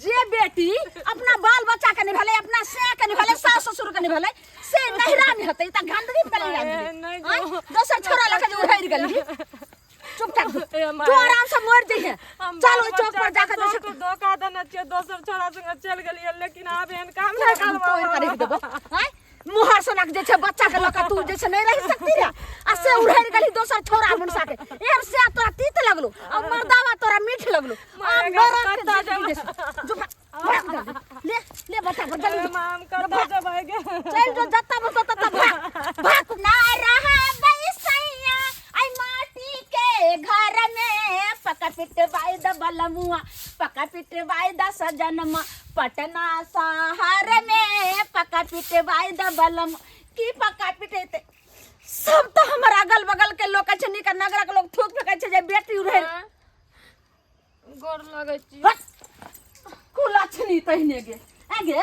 जे बेटी अपना बाल बच्चा के नहीं भेलै, अपना से के नहीं भेलै, सास ससुर के नहीं भेलै, से नहिरा नहीं हेतै त गंदगी में चलि ए, नहीं आँय? जो। दोसर छोरा लके जे उड़ैर गेली। चुपचाप ए, तू माय। आराम से मर जइहे। हम चल बाल ओहि चौक पर बच्चा जाके के जे छै सबके धोखा देने छियै, दोसर छोरा संगे चलि गेलियै, लेकिन आब एहन काम नहि हम करबै। तोड़ि के राखि देबो। आँय? मुहर सनक जे छै बच्चा के लऽ के तू जे छै नहीं रह सकती रे, आ से उड़ैर गेली दोसर छोरा मुनसा के। एहन से तोरा तीत लगलो आ मर्दावा तोरा मीठ लगलो। माय आब गे, नरक के कतऽ जिंदगी जेबै? जे छै। जो भाग, भाग जल्दी। ले ले बच्चा पर जल्दी ए, जो। माँ, हम कतऽ जेबै गे? चल जो, जत्ता बसो तत्ता भाग भाग। ना रहा बैसैया आई माटी के घर में, पका पिटवाई द बलमुआ, पका पिटवाई द सजनमा पटना शहर में, पका पिटवाई द बलम की पका पिटेते। सब तो हमर अगल बगल के लोग छै, निक नगर के लोग थूक फेकै छै जे बेटी उड़ै। गोर लगै छी। हट! कुलक्षणी तहिने गे, आगे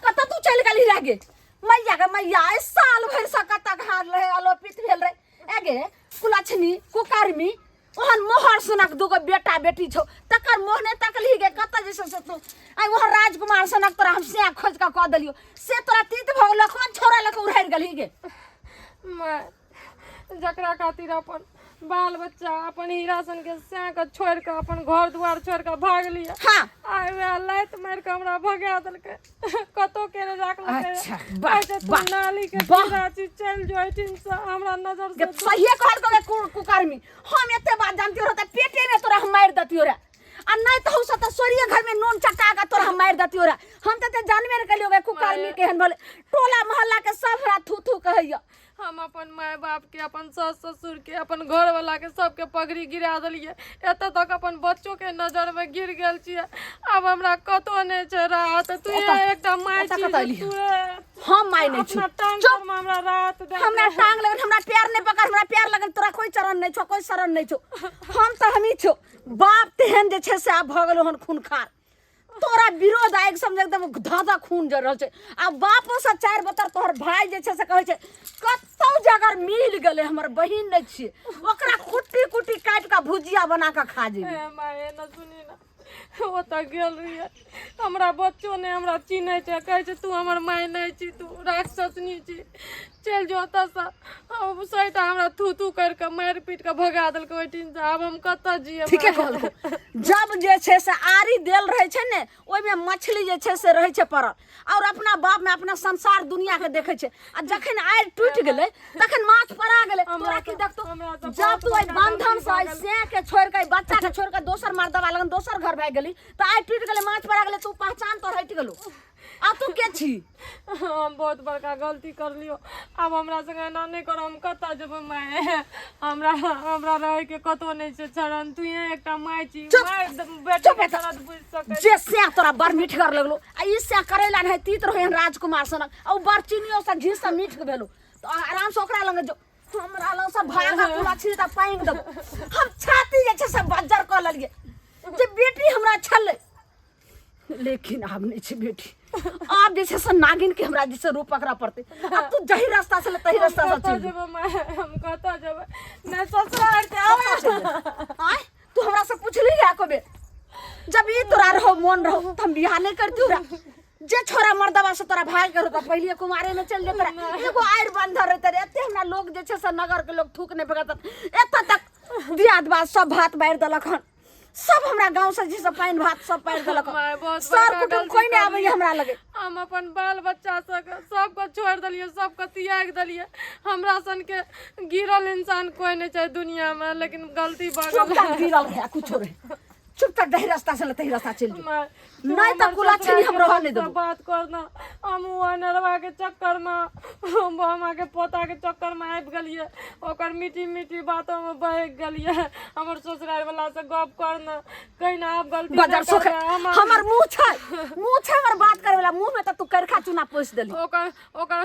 कतऽ तू चलि गेली रे गे? मैया के मैया, आइ साल भरि से कतऽ घाट रहे अलोपित भेल रहे। आगे कुलक्षणी कुकर्मी, ओहन मोहर सुनक दूगो बेटा बेटी छौ, तकर मोह नहि तकलही गे? कतऽ जे छै से तू आइ ओहन राजकुमार सनक तोरा हम सैह खोजि कऽ कऽ देलियौ, से तोरा तीत भऽ गेलौ? कोन छौड़ा लऽ कऽ उड़ारि गेलही गे? माय, जकरा खातिर अपन बाल बच्चा अपन हीरा सन के सैह के छोड़ि कऽ, अपन घर दुआर छोड़ि कऽ भागलियै, आइ वएह लाति मारि कऽ हमरा भगा देलकै, कतौ के नहि राखलकै। अच्छा, वाह, कहै छै तू वाह, नाली के वाह। कीड़ा छी, चलि जो एहिठिन से हमरा नजर गे से दूर। सहिए कहलकौ गे कुकर्मी, हम एते बात जानतियो रह त पेटे में तोरा हम मारि दतियो रे, आ नहीं तो हम त सोरिए घर में नून चटा के तोरा हम मारि दतियो रे। हम त एते जानबे ने कलियो गे कुकर्मी केहन भेलै। टोला मोहल्ला के सब हमरा थू थू कहैया। हम अपन माय बाप के, अपन सास ससुर के, अपन घर वाला के, सबके पगड़ी गिरा देलियै, एतऽ तक अपन बच्चो के नजर में गिर गेल छियै। आब हमरा कतौ नहि छै राहत। तू एकटा माय ओतऽ छी कतऽ जे एलियै? तू हम माय नहि छी। अपना टांग चुप! पर हमरा राहत दे। हमरा टांग लगन, हमरा प्यार नहीं पकड़, हमरा प्यार लगन तोरा कोई चरण नहीं छो, कोई शरण नहीं छो। हम तो हमी छो। बाप तेहन जे छै से आब भऽ गेलो हन खूनखार, तोरा विरोध आगि समझ एकदम धधा खून जर रहल छै। आ बापो से चारि बतर तोहर भाई जे छै से कहै छै कतौ जे अगर मिल गेलै हमर बहिन नहि छियै, ओकरा कुट्टी कुट्टी काटि कऽ भुजिया बना कऽ खा जेबै। ए माय, ना सुनी ना, ओतऽ गेल रहियै, हमरा बच्चो नहि हमरा चिन्है छै, कहै छै तू हमर माय नहि छी, तू राक्षसनी छी, चलि जो ओतऽसँ। हम सहिता हमरा थू थू करि कऽ मारि पीट कऽ भगा देलकै ओहिठिनसँ। आब हम कतऽ जियै? ठीके कहलको। जब जे छै से आरी देल रहै छै ने, ओहिमे मछली जे छै से रहै छै पड़ल, और अपना बाप में अपना संसार दुनिया के देखै छै, आ जखन आरि टूटि गेलै तखन माछ पड़ा गेलै। तोरा की देखतो? हमरा तऽ जब बहुत तू एहि बड़का बंधन गलती से भऽ एहि गेल। सैं के छोड़ि कऽ, एहि बच्चा के छोड़ि कऽ दोसर मर्दबा लगन दोसर घर भागि गेली तऽ आइ टूटि गेलै, माछ पड़ा गेलै, तू पहचान तोर हटि गेलौ। आ तू के छी? हम बहुत बड़का गलती कर लियो, आब हमरा संगे एना नहि कर। हम कतऽ जेबै माय? हमरा हमरा रहै के कतौ नहि छै शरण। तू एकटा माय छी। चुप! माय बेटी चुप के एतऽ। दर्द बुझि सकै। जे सैं तोरा बड़ मीठगर लगलो, आ ई सैं करैला नहीं तीत रहो एहन राजकुमार सनक, आ उ बड़ चीनियो से घी से मीठ भेलो, तो आराम से ओकरा लग जो, हमरा लग से भागा पूरा छी त पाइंग देबो। हम छाती जे छै से बज्जर कऽ लेलियै जे बेटी हमरा छलै, लेकिन आब नहि छै बेटी। आब जे छै से नागिन के हमरा जे छै रूप पकड़ा पड़तै। आब तू जही रास्ता से तही रास्ता से कतऽ चलि जो। जेबै माय? हम कतऽ जेबै? नहि ससुराल के आबै। कतऽ चलि जेबै? आँय, तू हमरा से पुछली रे एको बेर? जब ई तोरा रहो मोन रहो त हम बियाह नहीं करती रे। जे छोरा मर्दवा से तोरा भाग के रहतो, पहले कुमारे में चल जेत रे, एगो आयर बंधर रहते रे। एते हमरा लोग जे छै से नगर के लोग थूक नहीं फेकत, एतऽ तक दियाद बाद सब भात बारि देलक हन, सब हमरा गांव से जे सब पानि भात सब पारि देलक हन। माय, बहुत सर बड़का कुटुम गलती कोई नहीं आबैया करलियै। हमरा लगे। हम अपन बाल बच्चा सबके सबके छोड़ि देलियै, सबके त्यागि देलियै। हमरा सन के गिरल इंसान कोई नहि छै दुनिया में, लेकिन गलती भऽ गेल। चुपचाप गिरल रहे कुछो रहे, चुपचाप दही रास्ता से तही रास्ता चलि जो। माय, तू नहीं तऽ हमर कुलक्षणी हम ससुराल रहऽ के नहि देबौ। बात करना, हम ओ अनरवा के चक्कर में, हम के पोता के चक्कर में आबि गेलियै, ओकर मीठी मीठी बातों में बहक गेलियै। हमर ससुराल वाला से गप करना, कहीं ना आब गलती बजर नहि सुख करबै। हम हमर मुंह छै, मुंह छै हमर बात करे वाला? मुंह में तऽ तू करखा चूना पोसि देली। ओकर ओकर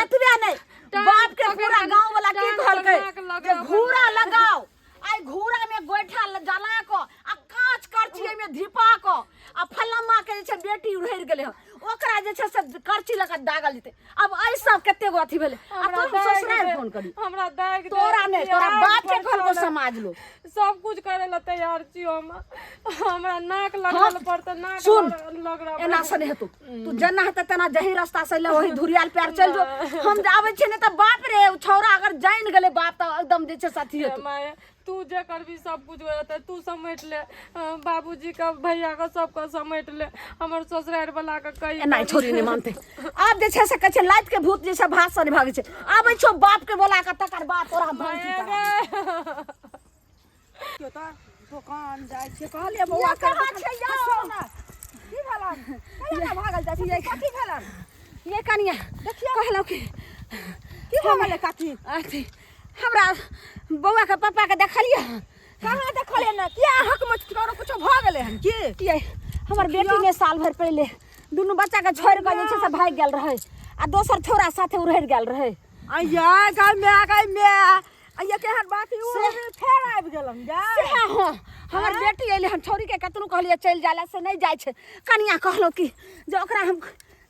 एतबे नहीं, टांग बाप के पकड़ पूरा के- गांव वाला की टांग कहलकै पकड़ के जे लगल घूरा लगाओ, आई घूरा में गोइठा जला क आ कांच करची में धिपा क आ फल्लामा के जे छै बेटी उड़ैर गेलै हन। ओकरा जे छै से करची लऽ कऽ दागल जेतै। आब एहि सब कते गो अथी भेलै आ हमरा तोर दागि ससुरारि दे, फोन करी। हमरा दागि दे, तोरा नहि, तोरा आगि बाप के पर कहलको चढ़ल। समाज लोग। सब कुछ करे ला तैयार छी हम, हमरा नाक हाँ, लगल पड़तै, नाक सुन, लग रहा। एना से नहि हेतौ, तू जेना हेतै तेना जही रास्ता से ले वही धुरियाल पैर चलि जो। हम जे आबै छियै ने तऽ बाप रे, ओ छौड़ा अगर जानि गेलै बाप तऽ एकदम जे छै से अथी हेतौ। माय, तू जे करबी सब कुछ हो जेतै, तू समेट ले बाबूजी के, भैया के, सबके समेट ले, हमर ससुरारि वाला के कही। एना छोरी नहि मानतै। आब जे छै से कहै छै लाइत के भूत जे छै भात से नहि भागै छै। आबै छौ बाप के बोला कऽ, तकर बाद तोरा हम भंसी करब। दोकान जाइ छियै, कहलियै बौआ यौ, कहाँ छै यौ? की भेलन? कहिया भागल जाइ छी? कथी भेलन? ये कनिया, देखियौ, कहलहुँ कि की भऽ गेलै काकी? अथी हमरा बौआ के पापा के देखलियै? कहाँ देखलियै ने? किया हक मच करो, कुछो भऽ गेलै हन की? ये हमर बेटी ने साल भरि पहिले दुनू बच्चा के छोड़ि कऽ जे छै से भागि गेल रहै आ दोसर छौड़ा साथे उड़हरि गेल रहै। अइया गाय माय, गाय माय, अइया केहन बात ई? से- फेर आबि गेलन जा। से हाँ, हमर बेटी अयलै हन। छौड़ी के कतनो कहलियै चलि जाय लए, से नहि जाइ छै। कनिया, कहलहुँ कि जे ओकरा हम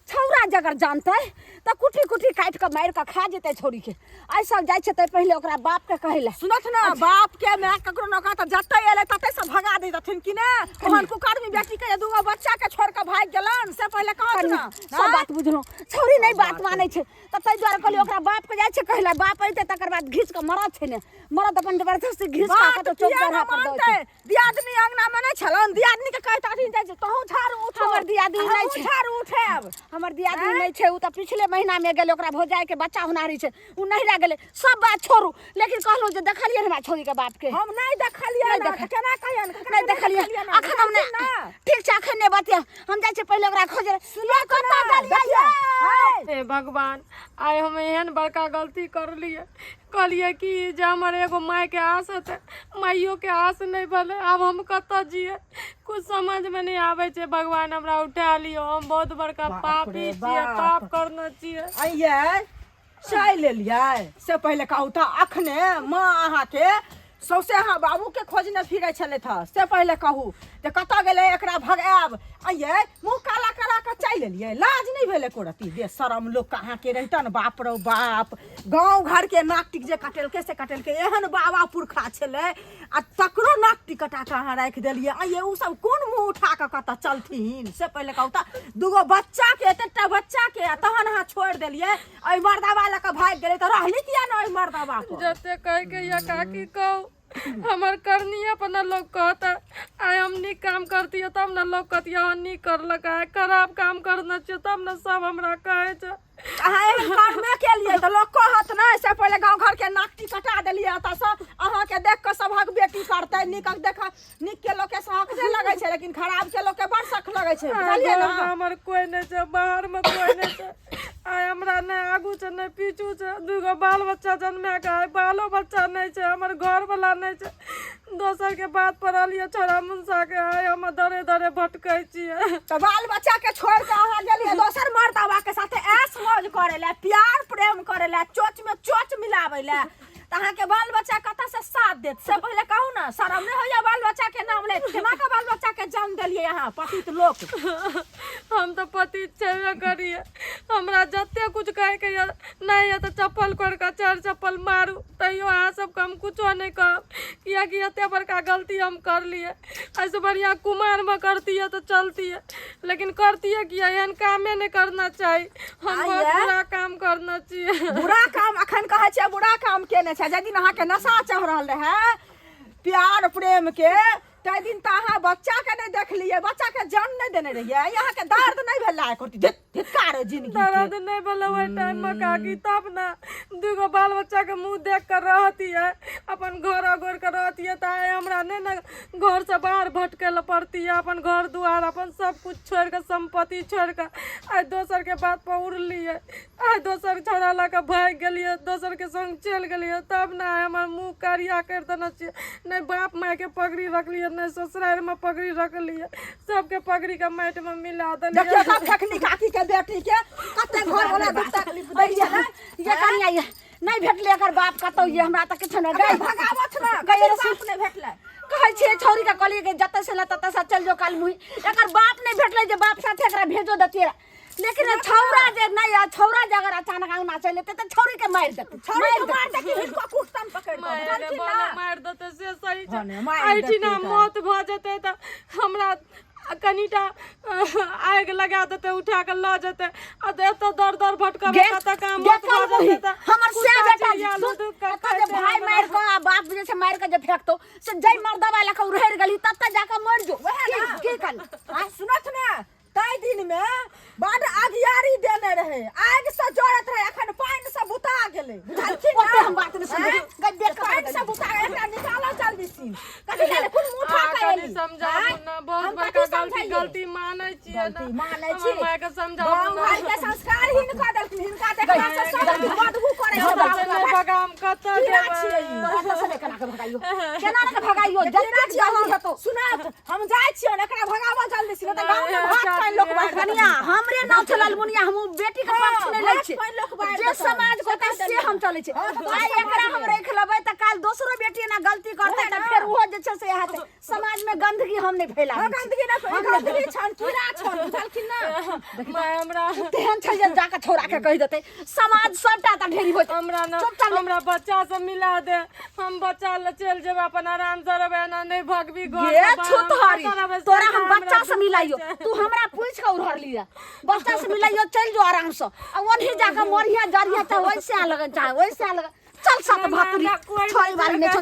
छौड़ा जगर जानतै तऽ कुटी कुटी काटि कऽ मारि कऽ खा जेतै छौड़ी के। एहि सब जाइ छै तऽ पहिले ओकरा बाप के कहै लए। सुनथ ने, बाप के माय ककरो न कहत, जतै एलै ततै से भगा दै देथिन कि ने? ओहन कुकर्मी बेटी के जे दूगो बच्चा के छोड़ के भागि गेलन, से पहिले कहत कनिया, ने। सब बात बुझलहुँ, छौड़ी नहि बात मानै छै तऽ ताहि दुआरे कहलियै ओकरा बाप के जाइ छै कहै लए। बाप अयतै तकर बाद घीच कऽ मरद छै ने, मरद अपन जबरदस्ती घीच कऽ बात कतौ चौक किया चौराहा ने पर दऽ छै। मानतै? दियादनी अंगना में नहि छलन, दियादनी के कहतथिन जे तहूँ झाड़ू उठो। हमर दियादनी नहि हमहूँ छै। झाड़ू उठायब। हमर दियादनी नहि छै, ओ तऽ पिछले महीना में गेलै, ओकरा भौजाई के बच्चा होनारी छै, ओ नहिरा गेलै। सब बात छोड़ू, लेकिन कहलहुँ जे देखलियै हमरा छौड़ी के बाप के? हम नहि देखलियै नहि ने, देख- तऽ केना कहियन? नहि देखलियै अखन हम नहि। ठीक छै, अखन नहि बतिया, हम जाइ छियै पहिले ओकरा खोजै लए। सुनो, कतऽ गेलियै देखियौ, यै? हे भगवान, आइ हम एहन बड़का गलती करलियै। कहलियै कि जे हमर एगो मायके आस हेतै, माइयोके आस नहि भेलै। आब हम कतऽ जियै, कुछ समझमे नहि आबै छै। भगवान, हमरा उठा लियौ, हम बहुत बड़का बाप पापी रे छियै, बाप। पाप करने छियै। अइयै चाय लेलियै से पहिले कहू तऽ। अखने माँ अहाँके सौंसे अहाँ बाबूके खोजने फिरै छलथि हँ, से पहिले कहू जे कतऽ गेलै, एकरा भगायब। अइयै मुँह काला करा कऽ चाय लेलियै, लाज नहि भेल एको रत्ती? बेशरम लोकके अहाँके रहितन, बाप रौ बाप, गाँव घरके नाक टिक जे कटेलकै से कटेलकै, एहन बाबा पुरखा छलै आ तकरो नाक टिक कटा कऽ अहाँ राखि देलियै। अइयै ओ सब कोन मुँह उठा कऽ कतऽ चलथिन, से पहिले कहू तऽ। दूगो बच्चाके, एतेकटा बच्चाके, आ तहन अहाँ छोड़ि देलियै, एहि मर्दाबा लऽ कऽ भागि गेलै, तऽ रहली किया ने ओहि मर्दाबा पर? जते कहे के या काकी कहू, हमर करनिए पर न लोग कहता। आइ हम नीक काम करतियै तब न लोग कहतियै हँ नीक करलक, आइ खराब काम करने छियै तब न सब हमरा कहै छै। अहाँ एहन कर्मे केलियै तऽ लोक कहत नहि? से पहिले गाँव घरके नाकटी कटा देलियै। एतऽसँ अहाँके देख कऽ सभक बेटी करतै। नीकक देख, नीक के लोकके शौक नहि लगै छै, लेकिन खराब के लोकके बड़ शौक लगै छै, बुझलियै ने? घरमे हमर कोइ नहि छै, बाहरमे कोइ नहि छै। आइ हमरा नहि आगू छै नहि पीछू छै। दूगो बाल बच्चा जन्मा के आइ बालो बच्चा नहि छै, हमर घरवला नहि छै। दोसरके बात पड़ल यऽ छोड़ा मुनसाके, आइ हम दरे दरे भटकै छियै। तऽ बाल बच्चा के छोड़ के अहाँ गेलियै दोसर मर्दाबा के साथे ऐश मौज करे लए, प्यार प्रेम करे लए, चोच में चोच मिलाबै लए, तऽ अहाँके बाल बच्चा कतऽ से साथ देत, से पहिले कहू ने। शरम नहि होइया बाल बच्चा के नाम लैत? केना के बाल बच्चा के जन्म देलियै अहाँ, पतित लोक? हम तऽ पतित छेबे करियै। हमरा जते कुछ कहैके यऽ नहि यऽ तऽ चप्पल कोड़ि कऽ चारि चप्पल मारू, तैयो अहाँ सबके हम कुछो नहि कहब, किएकि एते बड़का गलती हम करलियै। एहिसँ बढ़िआँ कुमारमे करतियै तऽ चलतियै, लेकिन करतियै किया? एहन कामे नहि करना चाही। हम बहुत आइये। बुरा काम करने छियै। बुरा काम अखन कहै छियै बुरा काम केने छै? जाहि दिन अहाँके नशा चढ़ल रहै प्यार प्रेम के, ताहि दिन तऽ अहाँ बच्चाके नहि देखलियै, बच्चाके जन्म नहि देने रहियै। अहाँके दर्द नहि भेलै एको रत्ती? धिक्कार जिंदगी के। दर्द नहि भेलै ओहि टाइममे काकी, तब ने दूगो बाल बच्चाके मुँह देख कऽ रहतियै, अपन घर अगोर कऽ रहतियै, तऽ आइ हमरा नहि ने घरसँ बाहर भटकै लए पड़तियै। अपन घर दुआर, अपन सब कुछ छोड़ि कऽ, सम्पत्ति छोड़ि कऽ आइ दोसरके बात पर उड़लियै, आइ दोसर छौड़ा लऽ कऽ भागि गेलियै, दोसरके संग चलि गेलियै, तब ने आइ हमर मुँह करिया करि देने छियै। नहि बाप मायके पगड़ी रखलियै, नहि ससुरारिमे पगड़ी रखलियै, सबके पगड़ी के माटिमे मिला देलियै। देखियौ सब फेकनी काकी के बेटी के कते घर वाला दुख तकलीफ दै छै ने। ये कनिया, ये नहि भेटलै एकर बाप कतौ, ये हमरा तऽ किछु नहि गई भगावत ने गई गई, बाप नहि भेटलै। कहै छियै छौड़ी के, कहलियै कि जतऽ से ततऽ से चलि जो काल मुही। एकर बाप नहि भेटलै जे बाप साथे एकरा भेजो देतियै। लेकिन छौरा जे नहीं आ छौरा जे अगर अचानक अंगना चलि एतै तऽ छौरी के मारि देतै। छौरी के मारि मार देती, हिनको कुटतन पकड़ि कऽ, मारि बुझलखिन भले ना? मारि देतै से सही छै। भने मारि एहिठिना देतै तऽ। मौत भऽ जेतै तऽ हमरा कनिटा आगि लगा देतै, उठा कऽ लऽ जेतै आ तऽ एतऽ दर दर भटकबै गे कतऽ कहाँ गे मौत भऽ कलमुही, जेतै तऽ हमर से कुत्ता बेटा चिड़िया सुन, लुधुक कऽ एतऽ जे खैतै भाय हमरा। मारि कऽ आ बाप जे छै मारि कऽ जे फेकतौ से जै मर्दवा लऽ कऽ उड़हरि गेली ततऽ जाकऽ मरि जो। वएह की ना। की करी? आ सुनत ने, ताहि दिन मे बड आगियारी देने रहे, आगि से जरत रहे, अखन पानि से बुता गेलै, बुझलखिन ना? ओते हम बात नहि सुनबै। आँय? गै, देख कऽ पानि से बुता गेलै, एकरा निकालऽ जल्दी सीन। कथी लए कोन मुँह उठा अहाँ कऽ कनि एली? समझाबू आँय? ने, बहुत हम बड़का कथी गलती समझाइए? गलती मानै छियै ने। गलती मानै हमर छी। मायके समझाबू गाँव ने। घर के संस्कार हिनका देलखिन, हिनका देखला से सब आदमी बदबू करै छै। कतऽ नहि भगा, हम कतऽ कीड़ा जेबै? छियै ई। एतऽ से नहि केना कऽ भगाइयो, केना कऽ भगाइयो? कीड़ा जतेक छियै जल्दी हम। हेतौ। सुनत, हम जाइ छियै ने, एकरा भगाबऽ जल्दी से, नहि तऽ गाँव में भात पानि लोक बाँटि देतै। कनिया, हमरे नाम छै ललमुनिया, हम बेटी के हाँ, पक्ष नहि लै भात छियै। पानि लोक बाँटि जे देतै। समाज कहतै से हम चलै छियै। हाँ, तऽ आइ समाज एकरा हम मे। राखि लेबै तऽ काल्हि दोसरो बेटी एना गलती करतै वएह तऽ ना। फेर ओहो जे छै से हेतै। समाज में गंदगी हम नहि फैलाबै हाँ, छी। गंदगी ना, गंदगी छन, कीड़ा छन, बुझलखिन ना? माय हमरा तेहन छै जे जाके छौड़ा के कहि देतै, समाज सबटा तऽ ढेरी होइत। हमरा न चुपचाप हमरा बच्चा सब मिला दे, हम बच्चा लए चलि जेबै, अपन आराम से रहबै, एना नहि भगबी घर गे से बाहर, हम छुतहरी, कतऽ रहबै? तोरा हम हमरा बच्चा से दुख मिलाइयो होइ छै। तू हमरा पूछि के उड़हर लिया, बच्चा से मिलाइयो, चलि जो आराम से आ ओनही जाके मरिहे जरिहे, चाहे ओइसे लगन चाहे ओइसे लगन। चल सात नहि, भातुरी हमरा कोइ छोड़ी बारी नहि छौ।